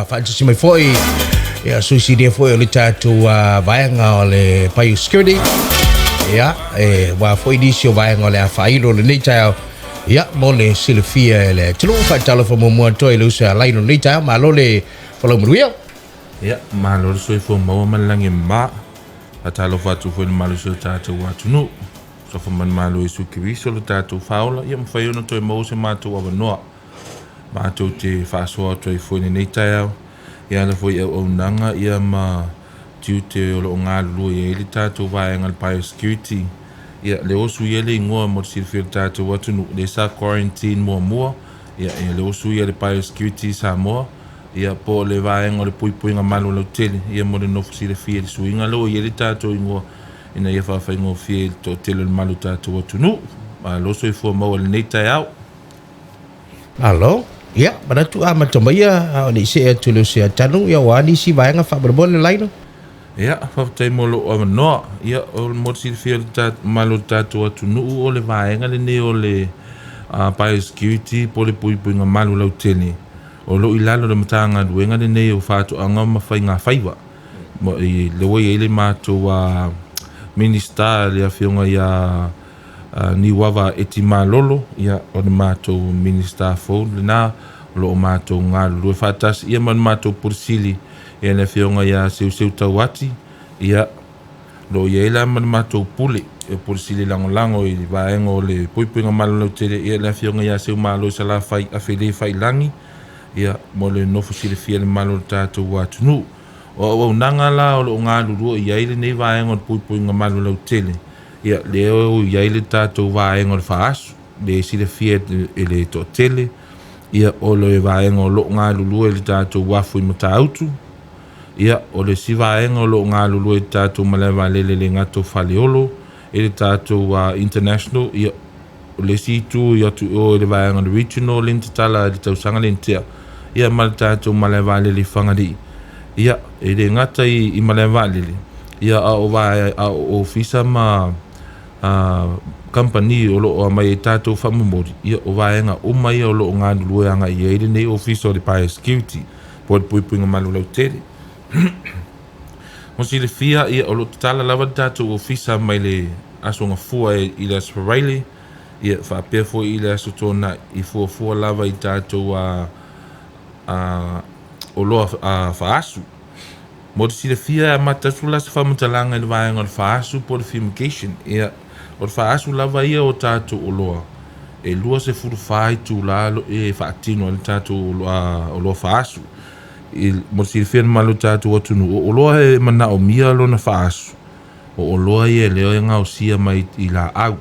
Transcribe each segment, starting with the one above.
Ua faatasi mai foi ia sui sinia foi o le tatou vaega o le Biosecurity. Ia, e ua foi nisi o vaega o le a faailo lenei taeao. Ia, mo le silafia e le atunuu, faatalofa muamua atu ai i le uso ia Laino lenei taeao. Malo le folau manuia. Ia, malo le soifua maua ma le lagi e mama. Faatalofa atu foi i le mamalu o si o tatou atunuu. Alofa mai le Malo o Iesu Keriso lo tatou Faaola, ia mafai ona toe maua se matou avanoa matou te faasoa atu ai foi i lenei taeao e ala foi i auaunaga ia ma tiute o lo o galulue ai le tatou vaega o le Biosecurity. Ia, lea ua suia le igoa mo le silafia o le tatou atunuu, lea sa quarantine muamua, ia, ia lea ua suia i le Biosecurity Samoa, ia po o le vaega o le puipuiga malu lautele, ia mo le nofo silafia i le suiga lea ua i ai le tatou igoa ina ia faafaigofie i le toatele o le mamalu o le tatou atunuu. Malo soifua maua i lenei taeao. Malo. Ia, manatu amata maia a o le i see atu i le uso ia Tanu, ia ua a nisi vaega faamolemole Laino? Ia, faafetai mo lou avanoa. Ia, o le mo le silafia e le mamalu o le tatou atunuu, o le vaega lenei o le Biosecurity po o le puipuiga malu lautele, o lo o i lalo o le Matagaluega lenei o Faatoaga ma Faigafaiva. Lea ua i ai le matou Minisita le Afioga ia Niuava Eti Malolo, ia o le matou Minisita fou lena o lo o matou galulue faatasi ia ma le matou Pule Sili ia le Afioga ia Seuseu Tauati, ia o lo o i ai la ma le matou Pule, e Pule Sili Lagolago i le vaega o le puipuiga malu lautele ia le Afioga ia Seumalo Salafai Afele Failagi, ia mo le nofo silafia i le mamalu o le tatou atunuu. O auaunaga la o lo o galulue i ai lenei vaega o le puipuiga malu lautele, ia lea ua i ai le tatou vaega o le FAASU, lea e silafia e le toatele, ia o le vaega o lo o galulue i le tatou uafu i Matautu, ia o le isi vaega o lo o galulue i le tatou malae vaalele e le gata o Faleolo, i le tatou international, ia o le isi itu i atu i o i le vaega o le regional lea na tatala i le tausaga lea na tea, ia ma le tatou malae vaalele i Fagalii. Ia, e le gata i, i malae vaalele, ia a o, vae, a o ofisa ma kamupani o lo o aumai ai tatou faamomoli, ia o vaega uma ia o lo o galulue agai i ai lenei ofisa o le Biosecurity po o le puipuiga malu lautele. Mo silafia, ia o lo o tatala lava le tatou ofisa mai le Aso Gafua i le Aso Faraile, ia faapea foi i le Aso Toonai, i fuafua lava i tatou oloa faaasu. Mo le silafia, e amata atu la se faamatalaga i le vaega o le faaasu po o le fumigation. Ia, o le faaasu lava ia o tatou oloa, e 24 itula e faatino ai le tatou oloa faaasu. Mo le silafia e le mamalu o le tatou atunuu, o oloa e manaomia lona faaasu, O oloa ia lea e gaosia mai i laau.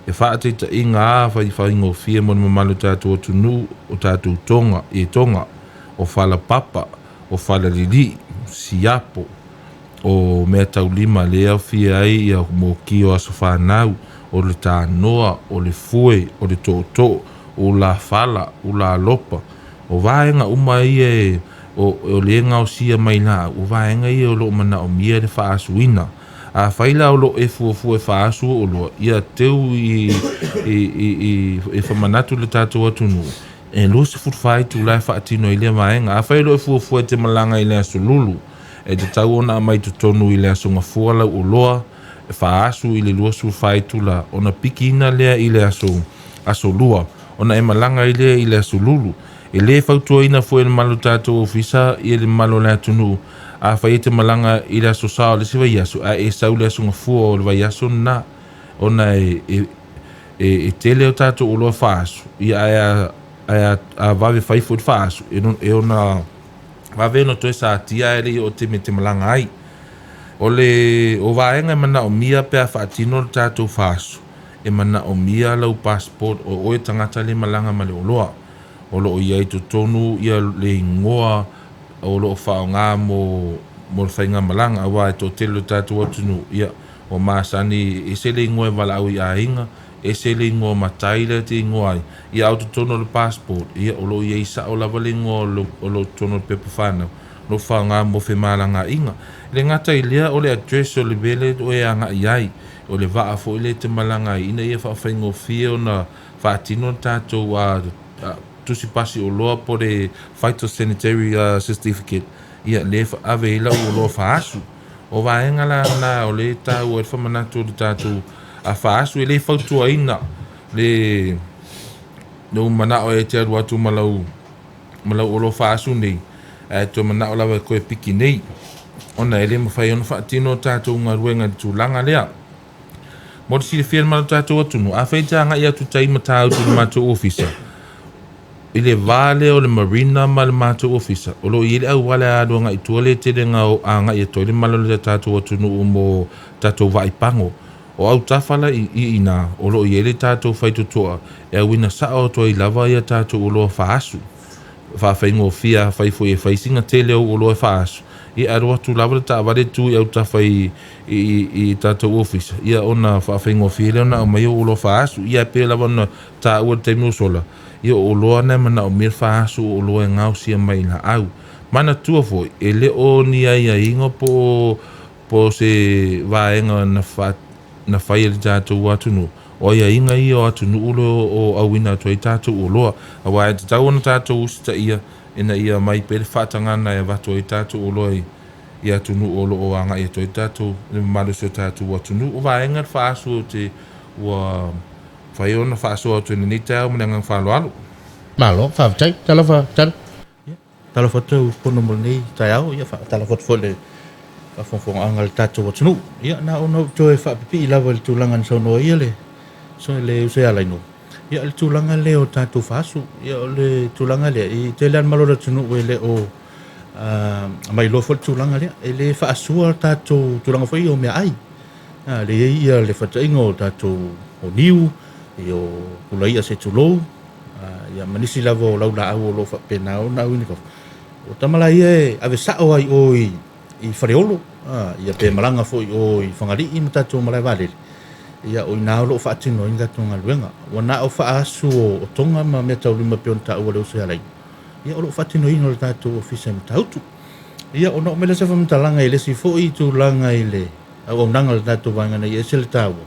E faataitaiga a faigofie mo le mamalu o tatou atunuu, o tatou toga, e toga, o falapapa, o falalilii, siapo, o meataulima lea e aofia ai ia mokia o aso fanau, o le tanoa, o le fue, o le tootoo, ulafala, ulalopa. O vaega uma ia e, o lea e gaosia mai laau, o vaega ia o lo o manaomia le faaasuina. Afai la o lo o e fuafua e faaasu ou oloa, ia teu i, i, i, i, e faamanatu i le tatou atunuu, e 24 itula e faatino ai lea vaega. Afai o lo o e fuafua e te malaga i le Aso Lulu, e tatau ona aumai totonu i le Aso Gafua lau oloa, e faaasu i le 24 itula, ona pikiina lea i le aso, Aso Lua, ona e malaga ai lea i le Aso Lulu. E le fautuaina foi e le mamalu o le tatou ofisa ia le mamalu o le atunuu, afai e te malaga i le Aso Sa o le isi vaiaso, ae e sau i le Aso Gafua o le vaiaso lena, ona e, e, e, e tele o tatou oloa faaasu, ia ae a, ae a, a vave fai foi le faaasu, e, e ona vave ona toe satia ae le i oo i le taimi e te malaga ai. O le o vaega e manaomia pe a faatino le tatou FASU, e manaomia lau passport o oe tagata le malaga ma le oloa. O lo o i ai i totonu ia le igoa o lo o faaaoga mo mo le faigamalaga aua e toatele o le tatou atunuu ia ua masani e ese le igoa e valaau i aiga, ese le igoa matai lea e te igoa ai, ia a o totonu o le passport ia o lo o i ai sao lava le igoa o lo o totonu o le pepa fanau lo faaaoga mo femalagaaiga. E le gata i lea o le address o le mea lea e agai i ai, o le vaa foi lea e te malaga ai ina ia faafaigofie ona faatino le tatou tusi pasi oloa po o le phytosanitary certificate, ia lea e ave ai lau oloa faaasu. O vaega la na o lea e taua ai le faamanatu o le tatou faaasu. E le fautuaina le lou manao e te alu atu ma lau ma lau oloa faaasu nei, ae toe manao lava e toe piki nei, ona e le mafai ona faatino tatou galuega i le tulaga lea. Mo le silafia e le mamalu o le tatou atunuu, afai e te agai atu i tai i Matautu i le matou ofisa, i le va lea o le Marina ma le matou ofisa, o lo o i ai le auala e alu agai i tua lea e tele ina agai atu ai le mamalu o le tatou atunuu mo tatou vaaipago. O autafa la i ina, o lo o i ai le tatou faitotoa e auina sao atu ai lava ia tatou oloa faaasu. Faafaigofie afai foi e fai sina tele o ou oloa e faaasu, ia alu atu lava le taavale tu i autafa i i tatou ofisa, ia ona faafaigofie lea ona aumai ou oloa faaasu. Ia e pei lava ona taua i le taimi ua sola, ia o oloa na e manaomia le faaasu, o oloa e gaosia mai i laau. Manatua foi, e le o ni aiaiga po o se vaega na na fai e le tatou atunuu, o aiaiga ia o atunuu lea o auina atu ai tatou oloa, aua e tatau ona tatou usitaia ina ia aumai pea le faatagaga e avatu ai tatou oloa i atunuu o lo o agai atu ai tatou le mamalu o si o tatou atunuu. O vaega le faaasu ou te ua mafai ona faasoa atu i lenei taeao ma le agaga faaaloalo. Malo, faafetai. Talofa, Tala. Talofa atu au pono mo lenei taeao, ia faatalofa atu foi i le faafogafogaga a le tatou atunuu. Ia na ona ou toe faapipii lava i le tulaga na saunoa ai le le uso ia Laino, ia le tulaga lea o tatou faasu. Ia o le tulaga lea, i tele lava le mamalu o le atunuu e le o mailoa foi le tulaga lea. E le faasua tatou tulaga foi ia o meaai. A, lea e i ai le fataiga o tatou o niu, ia o pulai'a se i tulou, ia ma nisi lava o laulaau o lo o faapena ona auina i fafo. O tama la ia e ave sao lava i o i Faleolo, ia pe malaga foi i o i Fagalii ma tatou malae vaalele, ia o i ina o lo o faatino ai le tatou galuega. Ua na o faaasu o toga ma meataulima pei ona taua e le uso ia Laina, ia o lo o faatinoina e le tatou Ofisa i Matautu. Ia ona oo mai lea o se faamatalaga i le isi foi tulaga i le auaunaga a le tatou vaega nei, e ese le taua.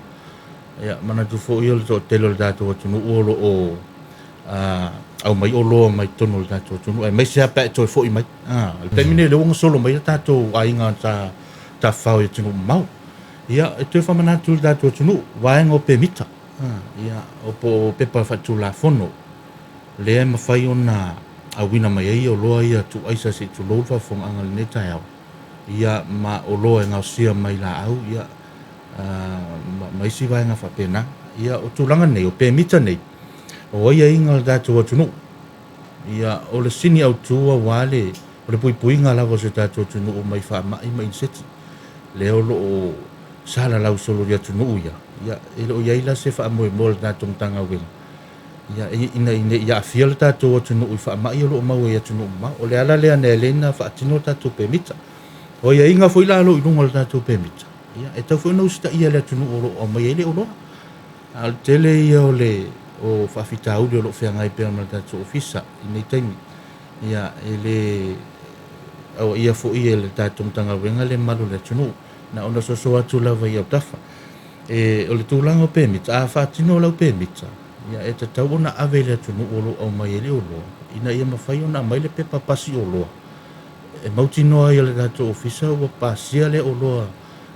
Ia manatu foi o le toatele o le tatou atunuu o lo o aumai oloa mai totonu o le tatou atunuu, aemaise lava pe a e toe foi mai. O le taimi nei o lea ua gasolo mai tatou aiga sa tafafao i atunuu mamao. Ia, e toe faamanatu i le tatou atunuu, vaega o pemita, ia, po o pepa faatulafono lea e mafai ona auina mai ai oloa ia tuuaisa se i tulou le faafofogaaga i lenei taeao, ia ma oloa e gaosia mai laau, ia, ma isi vaega faapena. Ia, o tulaga nei, o pemita nei, o aiaiga o le tatou atunuu. Ia, o le sini autu aua le, o le puipuiga lava o si o tatou atunuu mai faamai ma iniseti, lea o lo o salalau solo i atunuu ia, ia, e le o i ai la se faamoemoe o le tatou Matagaluega, ia, ina ne i aafia le tatou atunuu i faamai o lo o maua i atunuu mamao. O le ala lea na ala ai ona faatino tatou pemita. O aiaiga foi la o lo o i luga o le tatou pemita, ia, e tatau foi ona usitaia e le atunuu o lo o aumai ai le oloa. A o le tele ia o le o faafitauli o lo o feagai pea ma le tatou ofisa i nei taimi, ia, e le auaia foi e le tatou Matagaluega le mamalu o le atunuu, na ona soso atu lava i autafa. E, o le tulaga o pemita, a faatino lau pemita, ia, e tatau ona ave i le atunuu o lo o aumai ai le oloa, ina ia mafai ona aumai le pepa pasi oloa e mautinoa ai e le tatou ofisa ua pasia lea oloa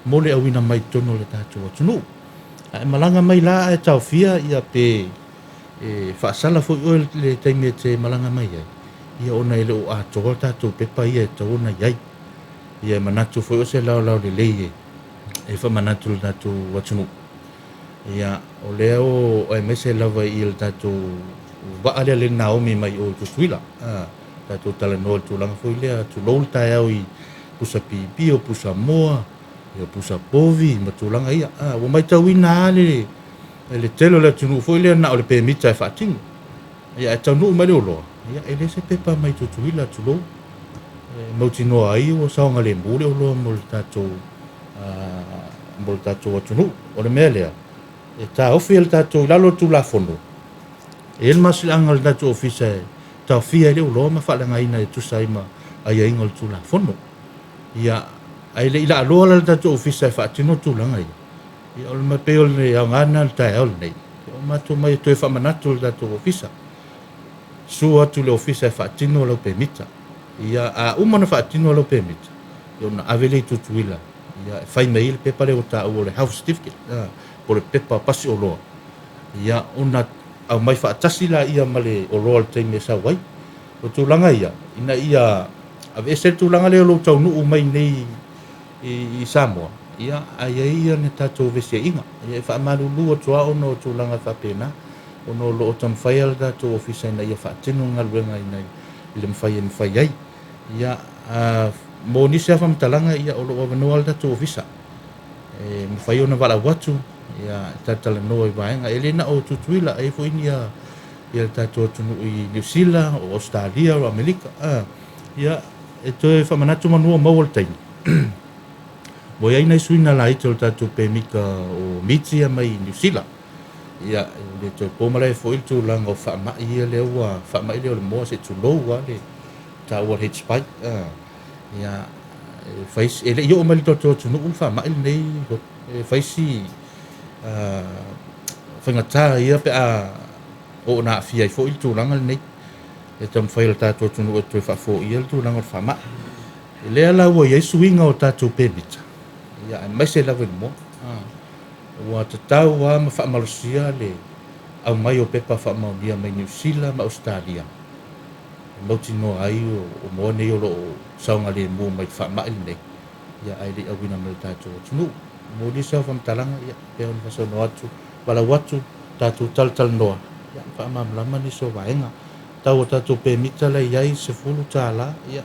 mo le auina mai totonu o le tatou atunuu. A e malaga mai la ae taofia ia pe e faasala foi oe i le taimi e te malaga mai ai, ia ona e le o atoa tatou pepa ia e tatau ona i ai. Ia e manatu foi o se laolao lelei e faamanatu i le tatou atunuu. Ia, o lea o aemaise lava i le tatou vaa lea le Naomi mai o i Tutuila. Tatou talanoa i le tulaga foi lea, tulou le taeao i pusa pipi, o pusa moa, ia pusa povi ma tulaga ia. Ua matauina lava le le tele o le atunuu foi lea na o le pemita e faatino. Ia ae taunuu mai le oloa, ia e leai se pepa mai Tutuila, tulou, e mautinoa ai ua saogalemu le oloa mo le tatou mo le tatou atunuu. O le mea lea, e taofi e le tatou i lalo o le Tulafono, e i ai le malosiaga o le tatou ofisa e taofia ai le oloa ma faaleagaina e tusa ai ma aiaiga o le Tulafono. Ia, ae le i laaloa la le tatou ofisa e faatino tulaga ia, ia o le pei o le aoga lena o le taeao lenei, o matou mai e toe faamanatu i le tatou ofisa. Sua atu i le ofisa e faatino lau pemita. Ia, a uma ona faatino lau pemita, ia ona ave lea i Tutuila, ia e fai mai ai le pepa lea ua taua o le health certificate, po o le pepa pasi oloa. Ia, ona aumai faatasi laia ma le oloa i le taimi e sau ai. O tulaga ia, ina ia aveese le tulaga lea o lou taunuu mai nei i Samoa, ia, ae i ai ia ni tatou vesiaiga. Ia, e faamalulu atu lava ona o tulaga faapena, ona o lo o taumafai lava le tatou ofisa ina ia faatino le galuega ina i le mafai e mafai ai. Ia, mo nisi lava faamatalaga, ia, o lo o avanoa lava le tatou ofisa e mafai ona valaau atu, ia, e talatalanoa i vaega. E le na o Tutuila, e i ai foi ni ia le tatou atunuu i Niu Sila, o Ausetalia, o Amerika. Ia, e toe faamanatu manu o maua le taimi. Ua i ai nai suiga laiti o le tatou pemita o miti ia mai Niu Sila. Ia, e le toe po malae foi le tulaga o faamai ia lea ua faamai lea o le moa se i tulou lava le taua o le head spike. Ia, e fai e le i oo mai i le tatou atunuu le faamai lenei, e fai si faigata ia pe a oo ina aafia ai foi le tulaga lenei. E taumafai e le tatou atunuu e toe faafoia le tulaga o le faamai. Lea la ua i ai suiga o tatou pemita, ia, aemaise lava i le moa. Ua tatau lava ma faamalosia le aumai o pepa faamaonia mai Niu Sila ma Ausetalia e mautinoa ai o moa nei o lo o saogalemu mai le faamai lenei, ia, ae le i auina mai i le tatou atunuu. Mo nisi lava o faamatalaga, ia, pei ona faasaunoa atu, valaau atu, tatou talatalanoa, ia, faamalamalama nisi o vaega. Tau o tatou pemita la e i ai, $10, ia,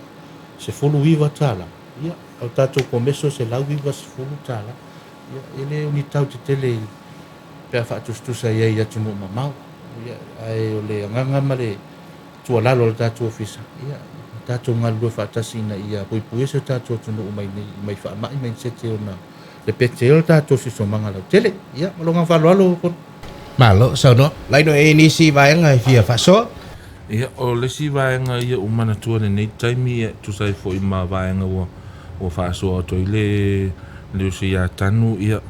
$19, ia, o tatou komeso e $190. Ia, e le o ni tau tetele pe a faatusatusa i ai i atunuu mamao. Ia, ae o le agaga ma le tuualalo a le tatou ofisa, ia, tatou galulue faatasi ina ia puipuia si o tatou atunuu mai nei mai faamai ma inisete ona lepeti ai o le tatou siosiomaga lautele. Ia, ma lou agaga faaaloalo. Malo saunoa. Laino e nisi vaega e fia faasoa. Ia, o le isi vaega ia ua manatua i lenei taimi e tusa ai foi ma vaega ua ua faasoa atu ai le le uso ia Tanu, ia,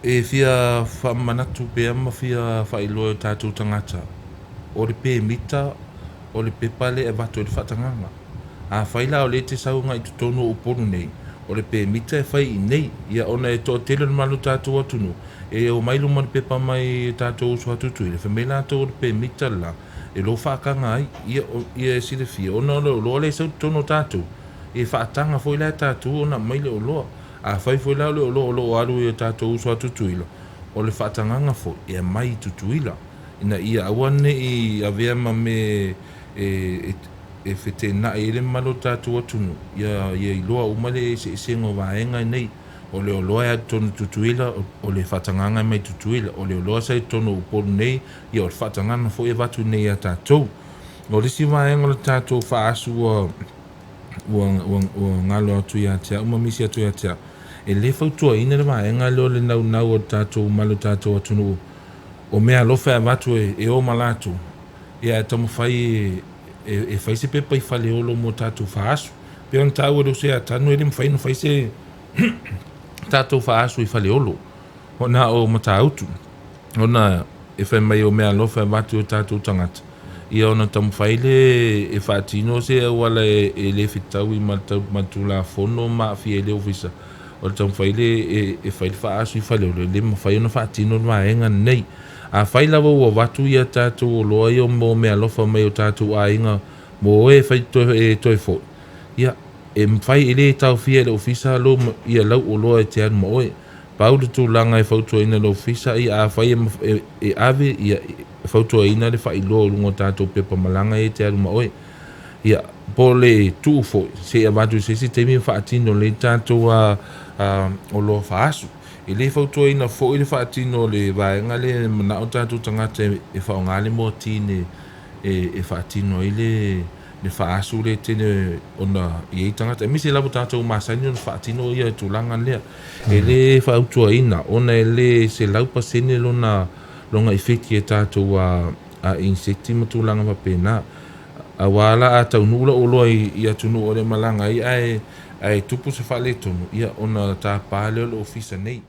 e fia faamanatu pea ma fia faailoa i o tatou tagata, o le pemita o le pepa lea e avatu ai le faatagaga. Afai la o lea e te sau agai i totonu o Upolu nei, o le pemita e fai i inei, ia ona e toatele o le mamalu o le tatou atunuu, e omai luma o le pepa mai e tatou uso a Tutuila, fai mai latou o le pemita le la, e lo faataga ai. Ia, ia e silafia, ona o le oloa lea e sau i totonu o tatou, e faataga foi la e tatou ona aumai le oloa. Afai foi la o le oloa o lo o alu i o tatou uso a Tutuila, o le faatagaga foi e aumai i Tutuila, ina ia aua ne i avea ma mea e e feteenai ai le mamalu o le tatou atunuu, ia ia iloa uma le eseesega o vaega nei. O le oloa e alu i totonu o Tutuila, o le faatagaga e aumai i Tutuila. O le oloa sa i totonu o Upolu nei, ia o le faatagaga foi e avatu i inei ia tatou. O le isi vaega o le tatou faaasu ua ua ua ua galo atu ia te au ma misi atu ia te au, e le fautuaina le vaega lea o le naunau o le tatou mamalu o le tatou atunuu o meaalofa e avatu e o ma latou, ia ae taumafai e e fai se pepa i Faleolo mo tatou faaasu. Pei ona taua e le uso ia Tanu e le mafai ona fai se tatou faaasu i Faleolo ona o Matautu, ona e fai mai o meaalofa e avatu i o tatou tagata, ia ona taumafai lea e faatino se auala e le fetaui ma le Tulafono ma aafia ai le Ofisa, o le taumafai lea e fai le faaasu i Faleolo, e le mafai ona faatino le vaega lenei. Afai lava ua avatu ia tatou oloa ia mo meaalofa mai o tatou aiga mo e fai e toe foi, ia e mafai, e le taofia e le Ofisa lou, ia lau oloa e te alu ma oe. Pau le tulaga e fautuaina e le Ofisa, ia afai e, e ave, ia e fautuaina le faailoa i luga o tatou pepa malaga ia e te alu ma oe. Ia, po o le tuu foi, se i avatu i se isi taimi ma faatino lelei tatou a, a, oloa faaasu. E le fautuaina foi le faatino o le vaega lea e manao tatou tagata e faaaoga le moatini e faatino ai le faaasu lea e tele ona i ai tagata, aemaise lava tatou masani ona faatino ia tulaga lea. E le fautuaina ona e le 100% lona lona ifeki e tatou a insect ma tulaga faapena. Aua la a taunuu lau oloa i atunuu o le malaga ai ae tupu se faaletonu, ia ona tapa lea o le ofisa nei.